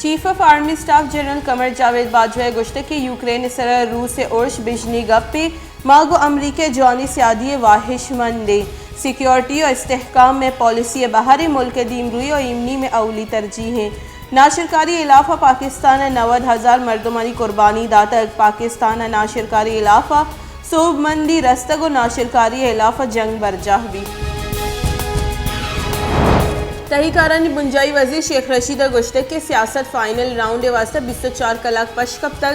Chief of army staff general Qamar Javed Bajwa ء گوشتگ کہ یوکرین ء سرا روس ء ارش بژنی گپے، ما گوں امریکہ ء جوانیں سیادی ء واہشمند ایں۔ سیکیورٹی ء استحکام مئے پالیسی ء بہر ایں، ملک ء دیمروئی ء ایمنی مئے اولی ترجیح ایں۔ ناشرکاری ء ہلاف ء پاکستان ء نود ہزار مردمانی قربانی داتگ، پاکستان ء ناشرکاری ء ہلاف ء سوبمندی رستگ ء ناشرکاری ء ہلاف ء جنگ برجاہ بیت۔ تہی کارانی بنجاہی وزیر شیخ رشید ء گوشتگ کہ سیاست فائنل راؤنڈ ء واستہ بیست ء چار کلاک پش کپتگ،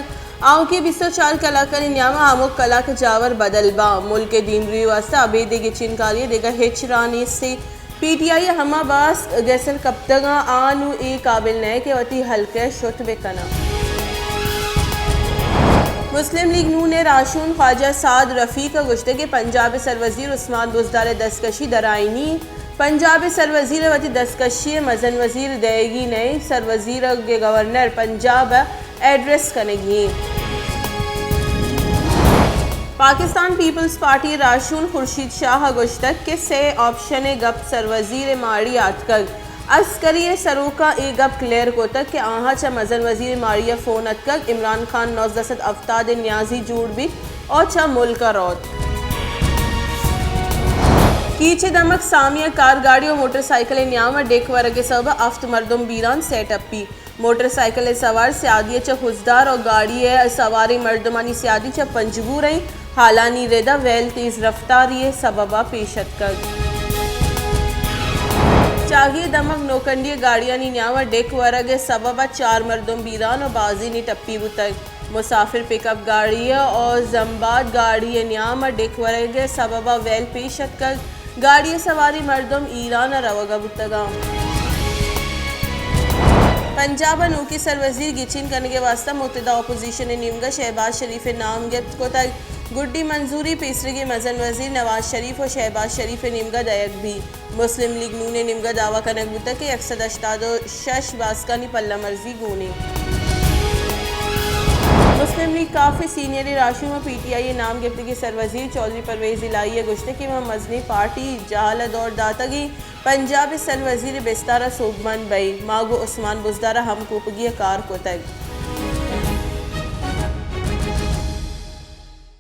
آؤکیں بیست ء چار کلاکانی نیام ء ہمک کلاک ء جاور بدل باں، ملک ء دیمروئی ء واستہ ابید ء گچین کاری ء دگہ ہچ راہ نیست۔ پی ٹی آئی ء ہما باسک گسر کپتگاں، آ نوں اے قابل نہ کہ وتی حلقہ ء شت بہ کناں۔ مسلم لیگ نون ء راہشون خواجہ سعد رفیق ء گوشتگ کہ پنجاب ء سروزیر عثمان بزدار ء دستکشی درآئینی، پنجاب ء سروزیر ء وتی دستکشی ء مزن وزیر دئیگی نئیں، سروزیر ء گورنر پنجاب ء ایڈریس کنگی ایں۔ پاکستان پیپلز پارٹی ء راہشون خورشید شاہ ء گوشتگ کہ سے آپشن ء گپ سروزیر ء ماڑی ء اتکگ۔ عسکری ء سروکاں اے گپ کلیئر کتگ کہ آہاں چہ مزن وزیر ء ماڑی ء فون اتکگ، عمران خان نوزدہ سد ہفتاد ء نیازی جوڑ بیت ء چہ ملک ء روت۔ کیچ ء دمگ سامی ء کار گاڑی ء موٹر سائیکل ء نیام ء ڈیک ورگ ء سبب ء ہفت مردم بیران، سئے ٹپی۔ موٹر سائیکل ء سوار سیادی ء چہ خضدار ء گاڑی ء سواریں مردمانی سیادی چہ پنجگور ء ہالانی رد ء ویل تیز رفتاری ء سبب ء پیش اتکگ۔ چاگی ء دمگ نوکنڈی ء گاڑیانی نیام ء ڈیک ورگ ء سبب ء چار مردم بیران ء بازینے ٹپی بوتگ۔ مسافر پک اپ گاڑی ء زمباد گاڑی ء نیام ء ڈیک ورگ ء سبب ء ویل پیش اتکگ۔ گاڑی ء سواریں مردم ایران ء روگ ء بوتگ انت۔ پنجاب ء نوکیں سروزیر گچین کنگ ء واستہ متحدہ اپوزیشن ء نیمگ ء شہباز شریف ء نام گپت کتگ۔ گڈی منظوری پیسریگیں مزن وزیر نواز شریف ء شہباز شریف ء نیمگ ء دئیگ بیت۔ مسلم لیگ نون ء نیمگ ء دعوی کنگ بوتگ کہ یک سد ہشتاد ء شش باسکانی پلہ مرزی گون انت۔ مسلم لیگ کاف ء سینئریں راہشون ء پی ٹی آئی ء نام گپتگیں سروزیر چوہدری پرویز الہی ء گوشتگ کہ ما مزنیں پارٹی جہل ء دور داتگ ایں، پنجاب ء سروزیر ء بستار ء سوبمند بئیں، ما گوں عثمان بزدار ء ہمکوپگی ء کار کتگ۔